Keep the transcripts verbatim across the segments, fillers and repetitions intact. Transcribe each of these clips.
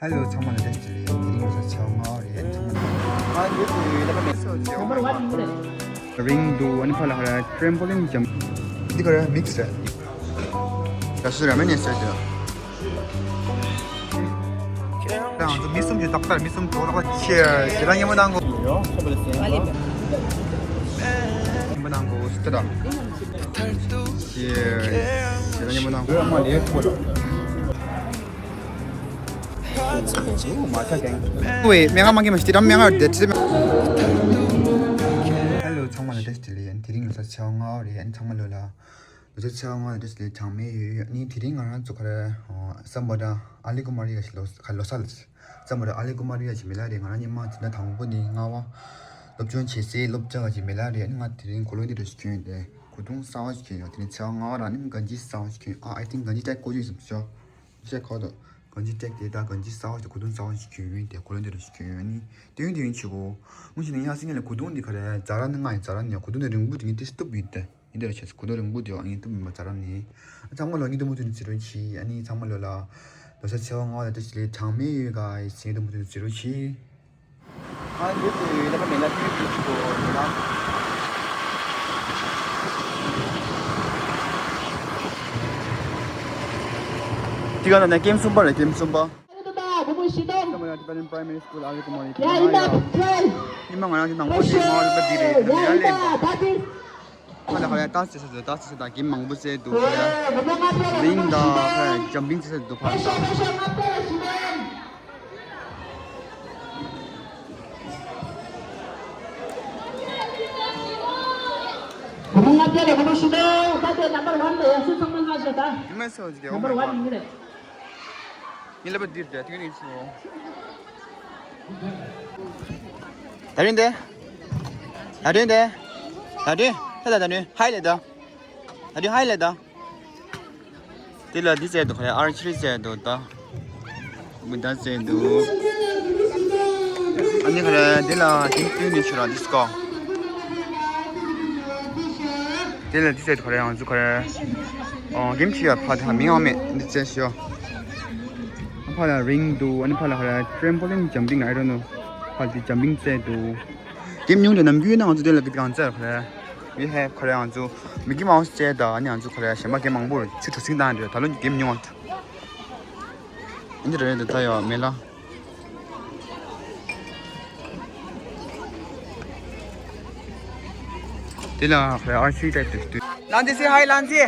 ཧེ་ལོ། ཚང་མ་ལ་བཀྲ་ཤིས་བདེ་ལེགས། དེ་རིང་ལོ་གསར་ཚེས་པ་ལྔ་པ་རེད། ཚང་མ་ལ་རིང་འདུག་ཨ་ནི་ཕར་ལ་ཧ་ཊི་རིང་ཇམ་པིང་འདུག་འདི་ག་རེད། མིག་སི་རེད། ཨ་ནི་ཕར་ལ་ཧ་ཊི་རིང་ཇམ་པིང་འདུག་འདི་ག་རེད། མིག་སི་རེད། ཡ་སུ་ར་མེ་ནི་ཟེར་དེ། ང་ཚོ་མི་གསུམ་གྱིས་ཏག་ཏག་མི་གསུམ་གྱིས་ཏག་ཏག་ཆེ་ཞེ་དྲག་སྙན་མོ་གནང་གོ། སྙན་མོ་གནང་གོ་སི་ཏ་ད། ཞེ་ཞེ་དྲག་སྙན་མོ་གནང་གོ། ཝེ་མེ་ག་མ་གི་མ་ཤི་ཏི་རམ་མེ་ག་དེ་ཚེ། ཧེ་ལོ། ཚང་མ་ལ་བཀྲ་ཤིས་བདེ་ལེགས། དེ་རིང་ལོ་གསར་ཚེས་པ་ལྔ་པ་རེད། ཚང་མ་ལོ་ལ། ལོ་གསར་ཚེས་པ་ལྔ་དེ་ལས་གྲངས་མེད་ཡོད་ཡོད། ནི་དེ་རིང་ང་རང་ཚོ་ག་རེ། སམ་བྷོ་ཊ་ཨ་ལི་ཀུ་མ་རི་ཡ་ཞིག་ལོ་ག་ལོ་གསར་ལ། སམ་བྷོ་ཊ་ཨ་ལི་ཀུ་མ་རི་ཡ་ཞིག་མི་ལ་རེད། ང་རང་ཉི་མ་དེ་འདྲ་དང་པོ་ནི་ལྔ་པ་སློབ་སྦྱོང་བྱེད་སའི་སློབ་གྲྭ་ཞིག་མི་ལ་རེད། ང་དེ་རིང་གོ་ལོ་འདི་འདྲ་ཞིག་གྱོན་ཡོད་དེ། གོས་ཐུང་གསར་པ་ཞིག་གྱོན་ཡོད། དེ་རིང་ཚེས་པ་ལྔ་པ་རང་ནི་གན་ཇི་གསར་པ་ཞིག་གྱོན་ཡོད། ཨ་ཨའི་ཐིང་གན་ཇི་ཊེག་བཀོལ་རྒྱུ་ཡིན་བསམ་སོང་། ཇེ་ཁོ་དོ། གན་ཇི་ཊེག་དེ་ད་གན་ཇི་གསར་པ་ཞིག་གོས་ཐུང་གསར་པ་ཞིག་གྱོན་ཡོད་དེ། གོ་ལོ་འདི་འདྲ་ཞིག་གྱོན་ཡོད། ནི་དེ་ཡོད་དེ་ཡོད་ཆེ་གོ། ངོ་ཤེས་ནི་ཡ་སི་ངེ་ལ་གོས་ཐུང་འདི་ག་རེ་ཛ་ར་ནི་ང་ཡི་ཛ་ར་ནི་གོས་ཐུང་འདི་རིང་པོ་དེ་ངས་ཏི་སི་སྟུབ་ཡིན་ཏེ། ཡིན་དེ་ར་ཆེ་གོ་དོ་རིང་པོ་དེ་ཨ་ནི་ཏུ་མི་མ་ཙ་ར་ནི། ཚང་མ་ལོ་ངེ་དུ་མུ་ཐུ་ནི་ཙི་རུ་ཆི། ཨ་ནི་ཚང་མ་ལོ་ལ་ལོ་ས་ཚེ་བ་ང་ལ་ཏུ་ཅི་ལེ་གྲངས་མེད་ཡོད་ག་ཡི་ཚེ་དུ་མུ་ཐུ་ནི་ཙི་རུ་ཆི། ཨ་ནི་དུ་ཡོད་ལ་མེ་ལ་ཏུ་ཅི་ཅི་གོ་ལ། དེ་ག་ན་ན་ཀེམ་གསུམ་པ་རེད། ཀེམ་གསུམ་པ། ཉི་མ་ང་རང་ཚོ་ནང་པོ་ཞིག་མ་ལུས་པ་འདི་རེད། ཡ་ལེན་པ། ཁ་ལ་ཁ་ལ་ཏཱ་སི་ཟེར་ཏཱ་སི་ཟེར་ད་གེམ་མང་པོ་ཟེར་འདུག་ཁ་ལ་རིང་དང་ཁ་ལ་ཇམ་པིང་ཟེར་འདུག་ཕར་ད། ཉི་མ་སོ་ཅིག་ཨོ་མའི་གོཌ། ངའི་ལབ་པ་འདིར་བསྡད་དུས་ནི་ཚོ། ད་རིང་དེ། ད་རིང་དེ། ད་རིང་ད་ད་ད་རིང་ཧའི་ལེ་ད། ད་རིང་ཧའི་ལེ་ད། དེ་ལ་འདི་བཙལ་འདུག་ཁ་ལ་ཨར་ཆི་རི་བཙལ་འདུག་ད། མི་ད་བཙལ་འདུག་ཨ་ནི་ཁ་ལ་དེ་ལ་ཧིན་ཏུ་ནི་ཆུ་ར་ཌི་སི་ཀོ། དེ་ལ་འདི་ཚད་ག་རེ་ཡང་འཛུགས་ག་རེ། ཨོ་གེམ་ཆི་ཡ་ཕ་དེ་ཧ་མིང་ཨ་མེད་འདི་ཚད་ཤོ། ཕ་ལ་རིང་འདུག་ཨ་ནི་ཕ་ལ་ག་རེ་ཊེམ་པོ་ལིན་ཇམ་པིང་I don't know། ཕ་དེ་ཇམ་པིང་རྩེ་འདུག་གེམ་ཉུང་དེ་ནམ་རྒྱུན་ན་ང་ཚོ་དེ་ལ་གི་གང་རྩེ་ག་རེ། We have ག་རེ་ང་ཚོ་མི་ཀི་མའུ་སི་རྩེ་ད་ཨ་ནི་ང་ཚོ་ག་རེ་གཞན་པ་གེམ་མང་པོ་ཆུ་གྲུ་སིང་དང་རེད། ད་ལོ་གེམ་ཉུང་བ། འདི་རེད་འདི་ད་ཡོད་མེད་ལ། དེ་ལ་ཧའི་ཨར་ཆི་ཊེག་ཏུ་ལན་ཛི། སེ་ཧའི་ལན་ཛི།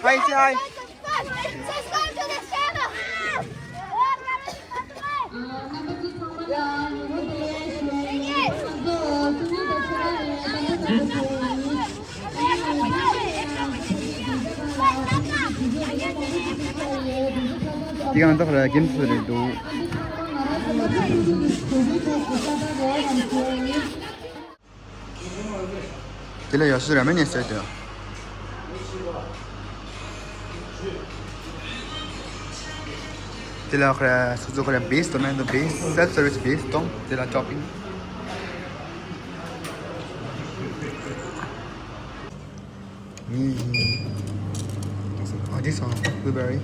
ཧའི་སེ་ཧའི། དེ་གང་དག་ལ་རྒྱན་ཚོ་རེད་འདུག་དེ་ལ་ཡོད་སུ་ར་མེ་ནས་ཟེར་དེ། དེ་ལ་ཁ་ར་སོ་སོ་ཁ་ར་བེ་སི་དང་མེན་དང་བེ་སི་སེལ་ཕ་སར་ཝི་སི་བེ་སི་དང་དེ་ལ་ཅོ་པིང་། ངས་ཨ་འདི་སང་བྷུ་ལུ་བེ་རི།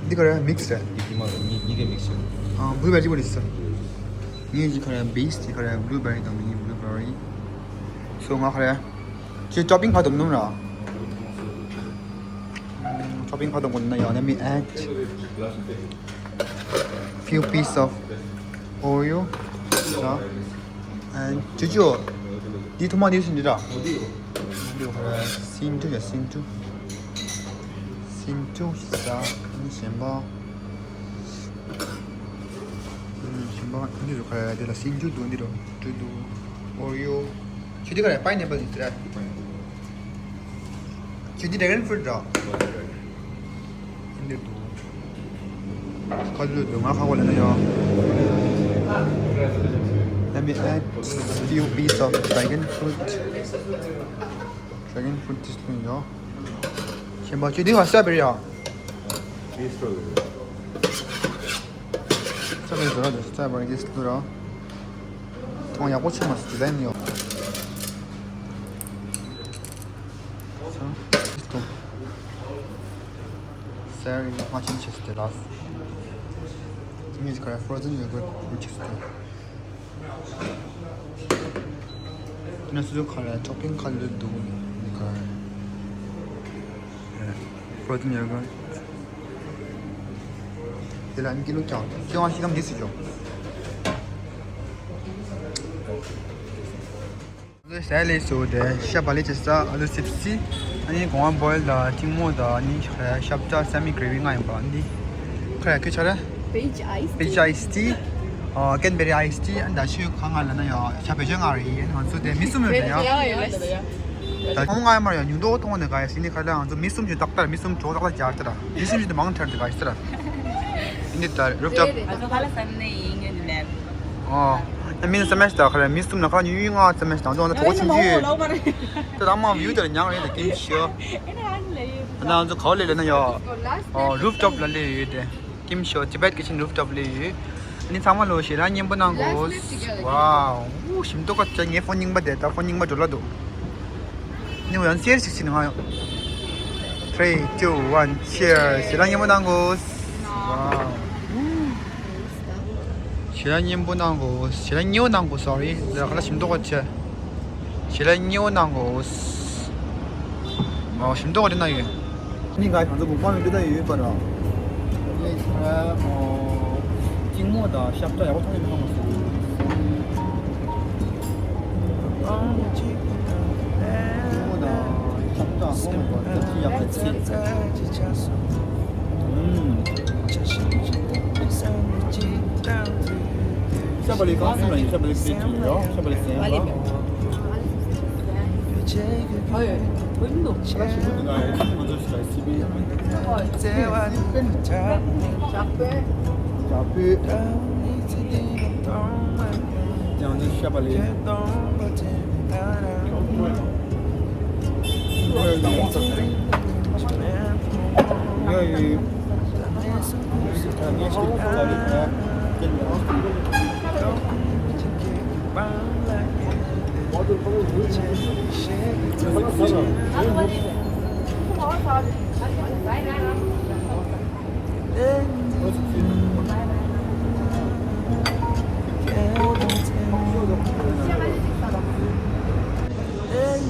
འདི་ཁ་ར་མིག་སི་རེད། ཉི་མ་ཉི་ཉི་གེ་མིག་སི་རེད། ཨ་བྷུ་ལུ་བེ་རི་ཅི་པོ་རེད་ཟེར། ངས་ཅི་ཁ་ར་བེ་སི་དེ་ཁ་ར་བྷུ་ལུ་བེ་རི་དང་མི་ཉི་བྷུ་ལུ་བེ་རི། སོ་ང་ཁ་ར། ཁྱོད་ཅོ་པིང་ག་དུ་ནུམ་ར། ཅོ་པིང་ག་དུ་གོ་ན་ཡང་ན་མི་ཨེ། Few piece of Oreo. ད། ཨ་ཅོ་ཅོ། འདི་ཐོག་མ་འདི་སུ་འདི་ར། འདི་ཧོ་ར་སིན་ཅུ་ཡ་སིན་ཅུ། སིན་ཅུ་ཟ། ཨ་ནི་གཞན་པ། ཨ་ནི་གཞན་པ་ཨ་ནི་རུ་ཁ་ར་འདི་ལ་སིན་ཅུ་འདུག་འདི་རུ་ཅུ་འདུག Oreo། ཁྱོད་འདི་ག་རེ་པའི་ནེ་པལ་ཡིན་ཟེར། ཁྱོད་འདི་ཌེ་གོན་ཕུ་རུཊ་ར། འདིར་འདུག་ཁ་ལུ་འདུག་ང་ཁ་གོ་ལེ་ན་ཡོ། Let me add few piece of dragon fruit. Dragon fruit this one ཡོ། ཁྱེད་པ་ཁྱོད་འདི་ང་སྟྲོ་བེ་རི་ཡ། སྟྲོ་བེ་རི་ཟེར་ར་འདི་སྟྲོ་བེ་རི་གིས་ལུ་ར། ཐོང་ཡག་པོ་ཆེ་མ་སི་ཌི་ཛའིན་ཡོད། ས་ཡ་རི་མ་ཆེན་ཆེ་སི་ཏེ་ལ་སི། ངས་ཁ་ཕོ་རོ་ཛན་ཡོ་གུར་ཅིག་ཟོས། ང་ཚོ་ཁ་ལ་ཊོ་པིང་ཁ་ལོ་འདུག་ནི་ཁ། ཕོ་རོ་ཛན་ཡོ་གུར། དེ་ལ་ཨ་ནི་ཀི་ལོ་ཀྱང་ཀི་ལོ་ཤི་ལམ་འདི་སུ་ཅོ། ཟས་ལས་སུ་དེ་ཤ་བག་ལེབ་ཅིག་ཟ། ཨ་ལུ་སིབ་སི། ཨ་ནི་གོང་བ་བོའིལ་དང་ཐིང་མོ་དང་ཨ་ནི་ཤ་བཀྲ་སེ་མི་གྷ་རེ་བི་ལྔ་ཡིན་པ། ཨ་ནི་ཁ་ཡ་ཁི་ཆ་ར། Peach ice tea. Peach ice tea. ཨ་ཀེན་བེ་རི་ཨའི་སི་ཊི། ཨ་ནི་ད་ཤོད་ཁ་ང་ལ་ན་ཡ་ཤ་བེ་ཅོ་ང་རེ་ཡིན། ང་ཚོ་དེ་མི་གསུམ་ཡོད་དེ་ཡ། ད་ཁོང་ང་ཡ་མར་ཡ་ཉུང་དོ་ཐོང་ནས་ག་ཡ་སི་ནི་ཁ་ལ་ང་ཚོ་མི་གསུམ་ཞིག་ཏག་ཏག་མི་གསུམ་གྲོགས་ཏག་ཏག་ཅར་ཏེ་ར་མི་གསུམ་ཞིག་ཏུ་མང་ཐར་ཏེ་ག་ཡ་སི་ར། ཨ་ནི་ད་རུབ་ཅོབ། ཨ་ནི་མི་ནི་ས་མེད་ད་ཁ་ར་མི་གསུམ་ན་ཁ་ཉུང་ཉུང་ང་ས་མེད་ད་ང་ཚོ་ང་ཚོ་གྲོགས་ཆུང་ཆུང་ཡོད། ད་ད་མ་བིའུ་དེར་ཉང་རེད་ད་ཀིམ་ཤོ། ད་ང་ཚོ་ག་བ་ལས་ལས་ན་ཡ། ཨོ་རུབ་ཅོབ་ལ་ལས་ཡོད་དེ། ཀིམ་ཤོ་ཊི་བེཊ་ཀི་ཆེན་རུབ་ཅོབ་ལས་ཡོད། ཨ་ནི་ཚང་མ་ལོ་ཞེ་དྲག་སྙན་པོ་གནང་གོ། ཝའོ། ཞིམ་མདོག་ཁ་ཆེ། ངའི་ཕོན་རྙིང་པ་དེ་ད་ཕོན་རྙིང་པ་འགྲོ་ལ་འདུག་ནི་ཡང་སེར་ཞིག་ཕྱིན་ང་ཡང་། Three, two, one, cheers. ཞེ་དྲག་སྙན་པོ་གནང་གོ། ཝའོ། ཞེ་དྲག་སྙན་པོ་གནང་གོ། ཞེ་དྲག་སྙན་པོ་གནང་གོ། སོ་རི། ལ་ཁ་ལ་ཞིམ་མདོག་ཁ་ཆེ། ཞེ་དྲག་སྙན་པོ་གནང་གོ། ཝའོ་ཞིམ་མདོག་ཁ་ཆེ་གནང་ཡོད། ནི་ང་གང་ཚོ་གུང་པང་ཡོད་དུས་ད་ཡོད་ཡོད་པ་ར། ཨོ། ཅིང་མོ་དང་ཤ་བཀྲ་ཡག་པོ་མཐོང་ཡོད་མི་ཧ་མ་སོང་། ཅིང་མོ་དང་ཤ་བཀྲ་ཧོ་མའི་གོཌ་ཤ་བཀྲ་ཡག་པོ་ཚིག་ཨུམ། ཤ་བག་ལེབ་གང་སུ་ལ་ཡིན། ཤ་བག་ལེབ་ཚིག་ཅིག་ཡོད། ཤ་བག་ལེབ་ཚིག་ཡོད། ཨ་ཡོད། ཨོ་ཡིན་ནོ། ཁ་ལག་ཞིམ་པོ་འདུག་ཨ། ང་ཚོ་ཞིག་ལ་སི་པི། ཇག་པོ། ཇག་པོ། ཡང་ན་ཤ་བག་ལེབ། ཡ་ཡི།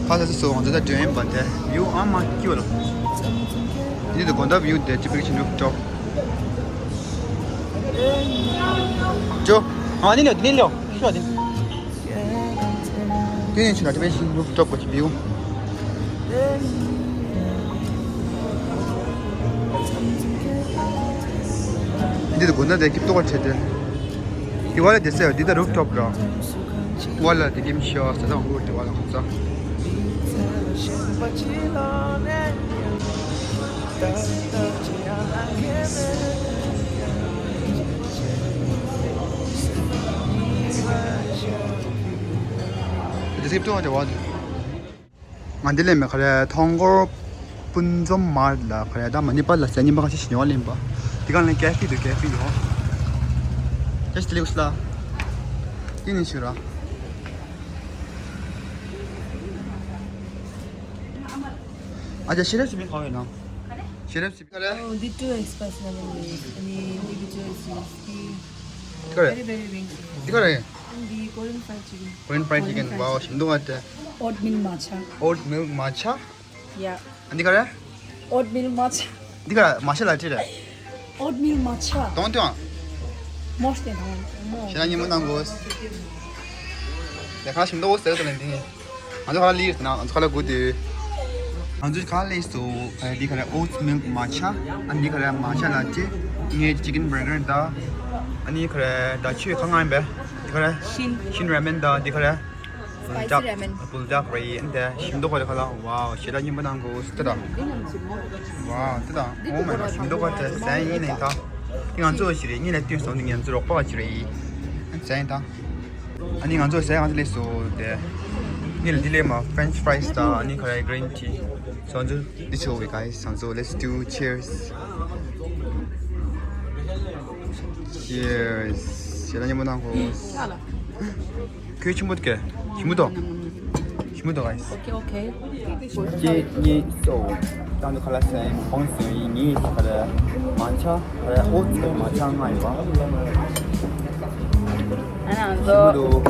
ཁ་ས་སུ་སོ་ང་ཚོ་ད་དྲན་པ་དེ་ཡུ་ཨ་མ་ཀྱུ་ལ། འདི་དུ་གོན་ཐབས་ཡུ་དེ་ཅི་པིག་ཆི་ནུབ་ཀྲོབ། ཅོ། ཨ་ནི་ལོ་ནི་ལོ་ཤོ་དེ། དེ་ནས་ཆུ་ལ་དེ་བས་ཤིང་རུབ་ཀྲོབ་གོ་ཆི་བིའུ། འདི་དུ་དགོན་ན་དེ་ཀིབ་ཏོག་ཆེ་དེ། དེ་བ་ལ་དེ་སེ་འདི་ད་རུབ་ཀྲོབ་ར། བ་ལ་དེ་ཀིམ་ཤོ་ས་ད་འུར་དེ་བ་ལ་ཧོ་ཙ། དེ་ཀིབ་ཏོག་དེ་བ་དེ། ང་འདི་ལས་མེད་ཁ་རེ་ཐོང་གོར་སྤུན་འཛོམས་མར་ལ་ཁ་རེ་ད་མ་ནི་པ་ལ་ཟ་ཉིན་པ་ཁ་ཤས་ཤིག་ཉོ་བ་ལེན་པ། དེ་གང་ལས་ཀེ་ཧྥེ་འདུག་ཀེ་ཧྥེ་ཡོང་། ཀེ་ཤི་ལིའུ་སི་ལ། དེ་ནི་ཤི་ར། ཨ་ཅག་ཤི་ར་སི་མི་ཁ་བའི་ནང་། ཤི་ར་སི་མི་ཁ་རེ། Oh, the two express lemon tea. I mean, the two express tea. ཁ་རེ། Very, very wings. དེ་ཁ་རེ། And the Korean fried chicken. Korean fried chicken. Wow, ཞིམ་འདུག་ཨ་དེ། Oatmeal matcha. Oatmeal matcha. Yeah. འདི་ག་རེ། Oatmeal matcha. འདི་ག་མ་ཤ་ལ་ཏི་རེད། Oatmeal matcha. དོང་དོང་། མོ་སྟེ་དང་མོ། ཤ་ཉིན་མོ་ནང་གོ། ལས་ཁ་ཞིམ་འདུག་ཟེར་ཏེ་ལན་འདི། ང་ཚོ་ཁ་ལ་ལིར་ན་ང་ཚོ་ཁ་ལ་གུ་དེ། ང་ཚོ་ཁ་ལ་ལིར་སུ་འདི་ག་རེ། Oatmeal matcha. ཨ་འདི་ག་རེ། Matcha latte. ངའི་chicken burger ད། ཨ་ནི་ག་རེ་ད་ཆུ་ཁ་ང་ཡིན་པས། འདི་ག་རེ། Shin. Shin ramen ད་འདི་ག་རེ། Spicy ramen. Buldak རེད་ཡིན་ཏེ་ཞིམ་མདོག་པ་རེད་ཁ་ལ། ཝའོ་ཞེ་དྲག་སྙན་པོ་གནང་གོ་སི་ཏེ་ད། ཝའོ་ཏེ་ད། Oh my god ཞིམ་མདོག་པ་དེ་ཟན་ཡིན་ནས་ད། ཏེ་ང་ཚོ་ཞིག་རེད་གཉིས་ལ་བསྟུན་སོང་ནས་ང་ཚོ་རོགས་པ་ཞིག་རེད་ཡིན། ཟན་ཡིན་ད། ཨ་ནི་ང་ཚོ་ཟན་ང་ཚོ་ལས་སོ་དེ། གཉིས་ལ་འདི་ལས་མ་French fries ད་ཨ་ནི་ཁ་ར་green tea། སོ་ང་ཚོ་འདི་ཆོ་བའི་guys ང་ཚོ་let's do cheers. Cheers. ཞེ་དྲག་སྙན་པོ་གནང་གོ་ཁྱོད་ཆེན་པོ་འདུག་གས། ཞིམ་པོ་འདུག་མི་འདུག་ག། ཨོ་ཁེ་ཨོ་ཁེ། གཅིག་གཉིས་གསུམ། ད་ནི་ཁ་ལག་ཟ་ཡིན། མོག་པང་ཟ་ཡིན། ངས་ཁ་ལག་མ་ཆ་ཁ་ལག་ཨོ་ཙི་མ་ཆ་ལྔ་ཡིན་པ། ཨ་ན་ཞིམ་པོ་འདུག།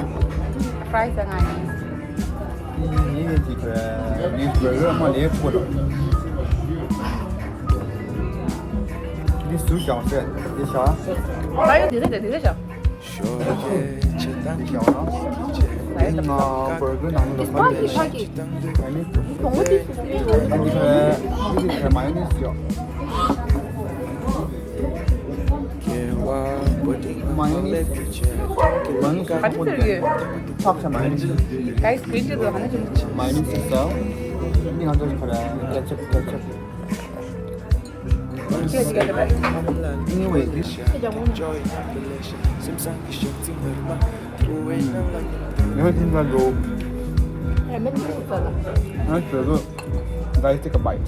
ཕ་རའི་ཟ་ང་ཡིན། ངས་ངས་ཀྱི་ཁ་ལག་ངས་བར་གར་མ་ལས་ཁོ་ར། འདི་སུ་ཞང་ཟེར་འདི་ཤ། ད་ཡོད་དེ་རེད་དེ་རེད་ཤ། ཨ་ནི་ང་བར་གར་ནང་ལ་ཕ་གི་ཕ་གི། ཨ་ནི་ཨ་ནི་ཁ་ཁ་མ་ཡོ་ནི་སི་ཡོད། མ་ཡོ་ནི་སི་ཡོད། ཕག་ཤ་མ་ཡོ་ནི་སི། གའི་སི་གི་རིན་ཅི་དུ་ཧ་ནི་ཅུང་། མ་ཡོ་ནི་སི་སོ། ཨ་ནི་ང་ཚོ་ཁ་ར་ཀེ་ཆབ་ཀེ་ཆབ། Anyway, this. Never think I go. That's very good. Guys, take a bite.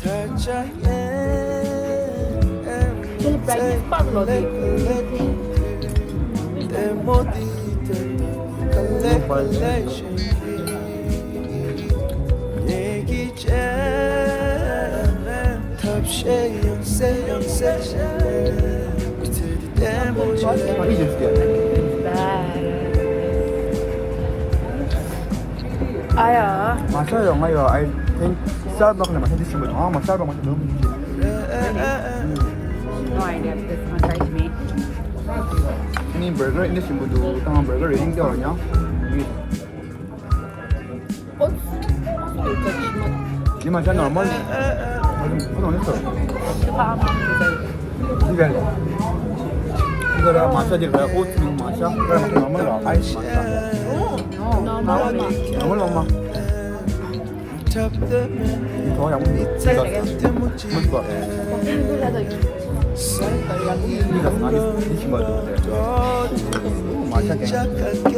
ཨ་ཡ། མ་ཤ་ཡོང་ང་ཡོད། I think Starbucks ནས་མ་ཤ་འདི་ཞིམ་པོ་འདུག། ཨ་མ་Starbucks མ་ཤ་འདུག། No idea. This one right me. ནི་བར་གར་འདི་ཞིམ་པོ་འདུག། ད་ང་བར་གར་རེ་ཊིང་སྟེར་བ་ཡིན། ཨོ། ཨོ་ཙི། ཉི་མ་ཅག་ནོར་མལ། ཨ་ཙི་ཁོ་ནོར་ནི་སོ། ཁྱི་ཕ་ཨ་མ་ཁྱི་ཕ། ཁྱི་ཕ་ལ། ཁྱི་ཕ་ལ་མ་ཤ་ཅིག་ར། ཨོ་ཙི་མ་ཤ། ཁྱི་ཕ་ལ་མ་ཤ་ནོར་མལ་ར། ཨའི་མ་ཤ། ནོར་མལ་ལོ་མ། ནོར་མལ་ལོ་མ། ཁྱི་ཕ་ཡག་པོ་མི་ཚེ་ལ་ཐེ་མུ་ཅི་མི་ཚོ། ཁྱི་ཕ་ལ་ད་ཁྱི་ཕ་ལ་ང་ནི་ཁྱི་མ་འདུག་ཟེར། མ་ཤ་ཀན། ད་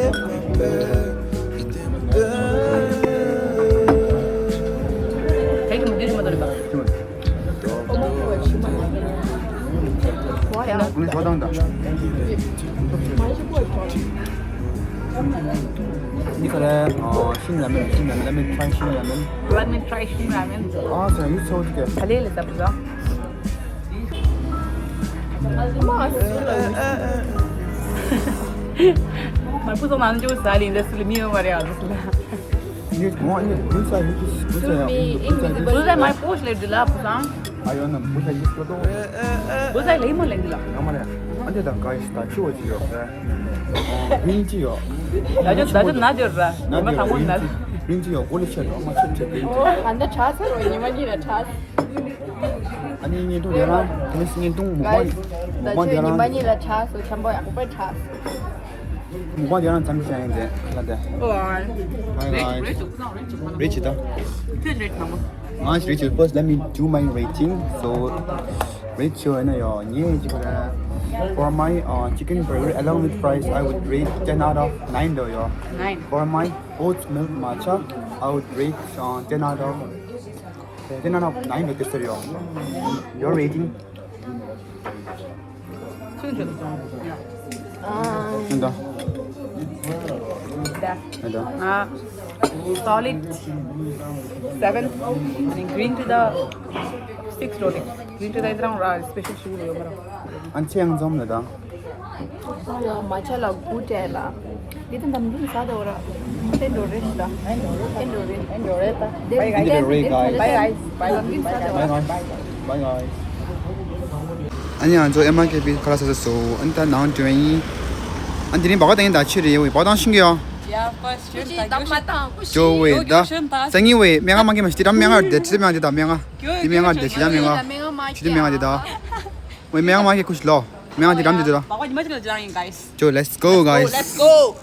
ཡིག་མི་འདི་རིག་མ་དོར་རེད་པ། ཨུ་ལི་ཤོ་དང་དང་། འདི་ག་རེ། ཨ། ཤིང་ར་མེན། ཤིང་ར་མེན། Let me try ཤིང་ར་མེན། Let me try ཤིང་ར་མེན། ཨ་ས་ཡུ་ཚོ་དེ་ག་ལེ་ལེ་ས་བུ་ཟ། མ་བུ་ཚོ་མང་ཇོ་ས་ལི་འདི་སུ་ལི་མི་ཡོང་བ་རེད། ཨ་ཟུ་སུ་ལ། ངས་ངོ་ཨ་ནི་བུ་ཚ་ཡུ་ཏུ་བུ་ཚ་ཡང་བུ་ཚ་ཡུ་ཏུ། བུ་ཚ་མའི་པོ་ཤ་ལེབ་འདི་ལ་བུ་སང་། ཨ་ཡོ་ན་བུ་ཚ་ཡུ་ཏུ་ཏོ། བུ་ཚ་ལེ་མ་ལེན་འདི་ལ། ཡང་མ་རེད། ཨ་འདི་དང་ག་ཡི་ད་ཆུ་བ་ཅི་ཡོད་རེད། རིན་ཅི་ཡོད། ད་ཆུ་ད་ཆུ་ན་འདི་ར་ན་མ་འདི་ཐང་མོ་ན། རིན་ཅི་ཡོད། གོ་ལི་ཆེ་ཡོད། མ་ཆེ་ཆེ་རིན་ཅི། ཨ་འདི་ཆ་ཚ་རོ་ཉི་མ་གཉིས་ལ་ཆ། ཨ་ནི་བརྙན་ཐུང་དེ་རང་དེ་ནི་བརྙན་ཐུང་མོ་པ་མོ་པ་དེ་རང་ཉི་མ་གཉིས་ལ་ཆ་སོ་ཆམ་པོ་ཡག་པོ་ཆ། མོ་པ་དེ་རང་ཙམ་ཞིག་ཡིན་ཏེ་ཁ་ལ་དེ། Bye guys. Rate it up. Rate it up. First, let me do my rating. So, rate show and your for my uh, chicken burger along with fries, I would rate ten out of nine though, yo. Nine. For my oats milk matcha, I would rate uh, ten out of ten out of nine with this video. Your rating? ཨ་ད། ཨ་ད། ང་solid seven. Green tea ད་six རོ་ཏེ། Green tea ད་ཨི་ཏྲང་ར་སི་པེ་ཤལ་ཤུ་རུ་ཡོད་མ་ར། ཨན་ཆེ་ཡང་འཛོམས་ལ་ད། ཡོ་མ་ཆ་ལ་གུ་ཏེ་ལ། འདི་དང་འདམ་འདུམ་ས་ད་འོ་ར། ཨེ་འགྲོ་རེ་ཤི་ད། ཨེ་འགྲོ་རེ། ཨེ་འགྲོ་རེ་ད། Bye guys. Bye guys. Bye guys. Bye guys. Bye guys. ཨ་ནི་ང་ཚོ་ཨེ་མ་ཀེ་པི་ཁ་ལག་ཟ་ཟ་སོ། ཨ་ནི་ད་ནང་དུ་ཡིན། ཨ་ནི་དེ་རིང་བག་བཏང་ཡིན་ད་ཕྱིར་རེད་ཡོད་བག་བཏང་ཤིང་གི་ཡོ། Yeah, of course. ཇོ་བོ་ད། སང་ཉིན་བས་མེ་ང་མ་ཀེ་མ་ཤི་ཏི་རམ་མེ་ང་ར་དེ་ཏི་རམ་ཡང་དེ་ད་མེ་ང་། ཆུ་ཏི་མེ་ང་དེ་ད། ཝེ་མེ་ང་མ་ཀེ་ཁུ་ཤི་ལོ། མེ་ང་དེ་རམ་དེ་ད། བག་བག་ཉི་མ་ཅིག་ལ་ཇ་ཡིན་guys. ཇོ་let's go guys. Let's go.